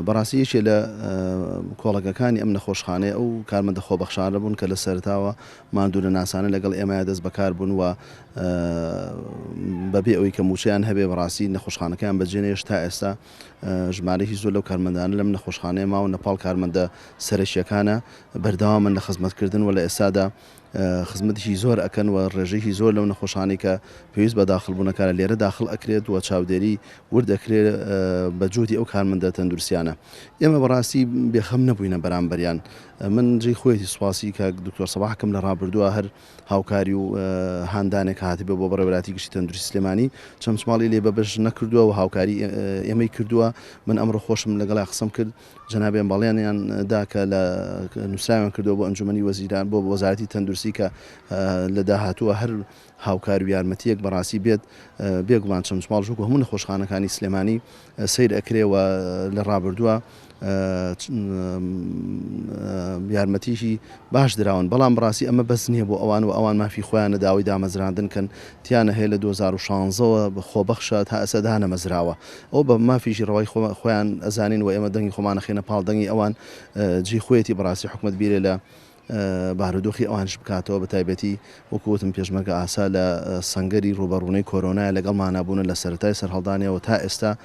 بەڕاستی یەکێ لە کۆڵەکەکانی ئەم نەخۆشخانەیە ئەو کارمەندە خۆبەخشانە بوون کە لە سەرەتاوە ماندوونەناسانە لەگەڵ ئێمەیا دەست بەکار بوون و بەبێ ئەوەی کە مووچەیان هەبێ بەڕاستی نەخۆشخانەکەیان بەجێ نەهێشت. تا ئێستا ژمارەیەکی زۆر لەو کارمەندانە لەم نەخۆشخانەیە ماون لە پاڵ کارمەندە سەرەکییەکانە بەردەوامن لە خزمەتکردن و لە ئێستادا خزمەتێکی زۆر ئەکەن و ڕێژەیەکی زۆر لەو نەخۆشانەی کە پێویست بە داخڵ بوونەکانە لێرە داخڵ ئەکرێت و چاودێری ورد ئەکرێت بە جوودی ئەو کارمەندە تەندروستیانە. ئێمە بەڕاستی بێخەم نەبووینە بەرامبەریان. من جێی خۆیەتی سوپاسی کاک دکتۆر سەباح کەم لە ڕابردووە هەر هاوکاری و هاندانێک هاتبێ بۆ بەڕێوەبەرایەتی گشتی تەندروستی سلێمانی چەمچماڵی لێ بەبەش نەکردووە و هاوکاری ئێمەی کردووە. من ئەمڕۆ خۆشم لەگەڵیا قسەم کرد. جەنابیان بەڵێنیان دا کە لە نووسراویان کردووە بۆ ئەنجومەنی وەزیران بۆ وەزارەتی تەندروستی کە لە داهاتووە هەر هاوکاری و یارمەتییەک بەڕاستی بێت بێگومان چەمچماڵش وەکو هەموو نەخۆشخانەکانی سلێمانی سەیر ئەکرێ و لە ڕابردووە یارمەتیی باش دراون، بەڵام بەڕاستی ئەمە بەس نییە بۆ ئەوان و ئەوان مافی خۆیانە داوای دامەزراندن کەن، تیانە هەیە لە 2016 وە خۆبەخشە تا ئێستا دانەمەزراوە، ئەوە بە مافێکی ڕەوای خۆیان ئەزانین و ئێمە دەنگی خۆمان ئەخەینە پاڵ دەنگی ئەوان، جێی خۆیەتی بەڕاستی حکومەت بیرێ لە بارودۆخی ئەوانیش بکاتەوە، بەتایبەتی وەکو وتم پێشمەرگە ئاسا لە سەنگەری ڕووبەڕوونەی کۆرۆنایە لەگەڵمانا بوونە لە سەرەتای سەرهەڵدانیەوە تا ئێستا.